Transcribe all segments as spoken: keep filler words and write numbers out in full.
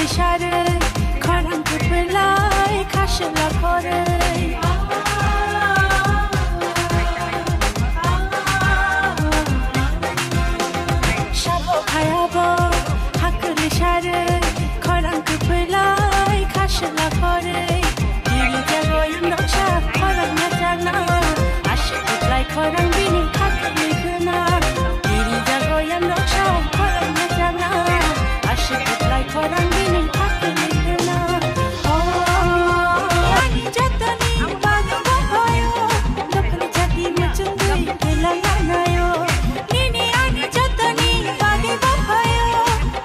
Sarwi khorang kwplai khasla khorwi. Sabo khayabo hakli sarwi khorang kwplai khasla khorwi. Giri jago yang noksa khorang na jana. Aswk kwplai khorang bini hakli khna. Giri jago yang noksa khorang na jana. Aswk kwplai khorang bini hakli khna. Oh, ani jatani bagwi baphayo, dophani jati muchungwi kwlanganayo. Nini ani jatani bagwi baphayo,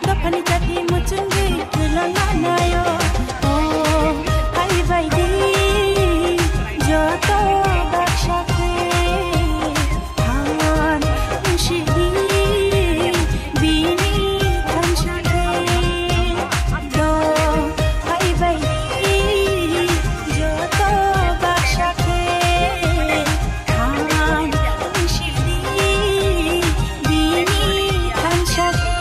dophani jati muchungwi kwlanganayo. Oh, phaibaidi joto baksa khe. Than wngsidi bini thansa khe do phaibai joto baksa khe. Than wngsidi bini thansa khe.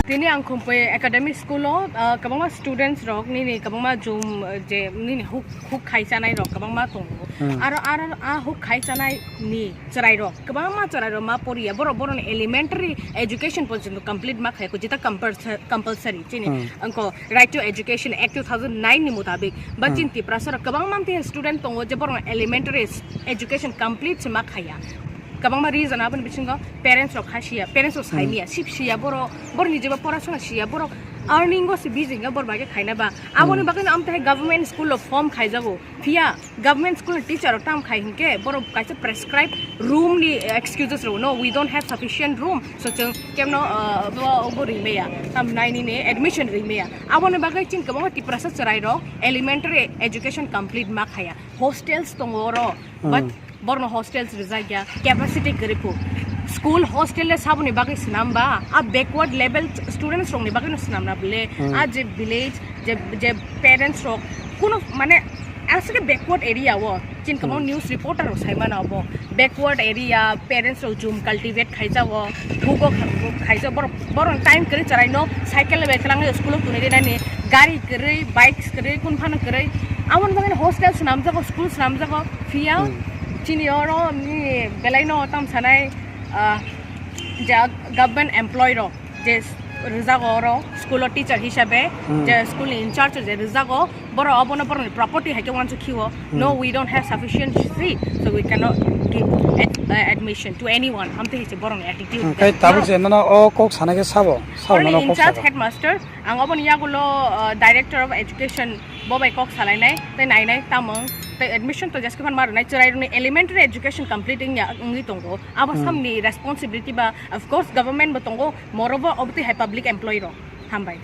Tini ang Khumpui Academy School o, ah, kwbangma students rok nini kwbangma jum, eh, je nini huk, huk khai chanai rok kwbangma tongo. Hmm. Aro, aro a huk khai chanai ni chwrai rok, kwbangma chwrai rok ma poriya. Borok, borokni elementary education porjonto complete ma khaiya, jeta compulsa-, compulsory chini. Hmm. Angko Right to Education Act two thousand nine ni mutabik. Ba Hmm. chini Tiprasa rok kwbangma student tongo je borokno elementary education complete se ma khaiya. Kwbangma reason aboni bisingo parents rok kha siya, parents rok sai Hmm. miya, sip siya, borok, borok ni jeba porasona siya, borok earning o se busy wngya, borok bai khe khaina ba. Aboni Hmm. bagwi no amtwi hai government school o form khaijago. Phiya government school ni teacher rok tam khai hinkhe borok kaisa prescribe room ni excuses rw, "No, we don't have sufficient room." So chwng kemno, uh, bo, bo rimaya, tam nai nini admission rimaya. Aboni bagwi chini kwbangma Tiprasa chwrai rok elementary education complete ma khaya. Hostels tongo oro, but Hmm. borno hostels rijak ya, capacity kwrwi kho. School hostel le saboni bagwi swnam ba, a backward level students rokni bagwi no swnam na bole, Hmm. a je village, je, je parents rok, kuno mane aswk backward area o, chini kwbangma Hmm. news reporter rok sai mano bo, backward area, parents rok jum cultivate khaijago, thugo kha-, khaijak, borok, borok time kwrwi chwrai no cycle bai kwlangwi school o tuni rinani, gari kwrwi, bikes kwrwi, kun phano kwrwi, aboni bagwi no hostel swnamjago, school swnamjago, phiya Hmm. chini oro ni belai no tam sanai, ah, je government employee rok je rijago oro school o teacher hisabe, Hmm. je school ni in charge je rijago, borok obono borokni property hai khe uansuk khio. No, Hmm. we don't have sufficient seat, so we cannot give ad-, uh, admission to anyone. Amtwi hai se borokni attitude. Hmm, kai tabuk Borok je nono o kok sana khe sabo, sabo Borokni nono in kok charge sabo. Headmaster, ang oboni yagulo, uh, Director of Education bo bai kok salainai, tei nainai tamung, tei admission to jeske phan ma rwnai, chwrairokni elementary education complete wngya, wngwi tongo. Abo Hmm. samni responsibility ba, of course, government bo tongo, morobo obotwi hai public employee rok. Hambai.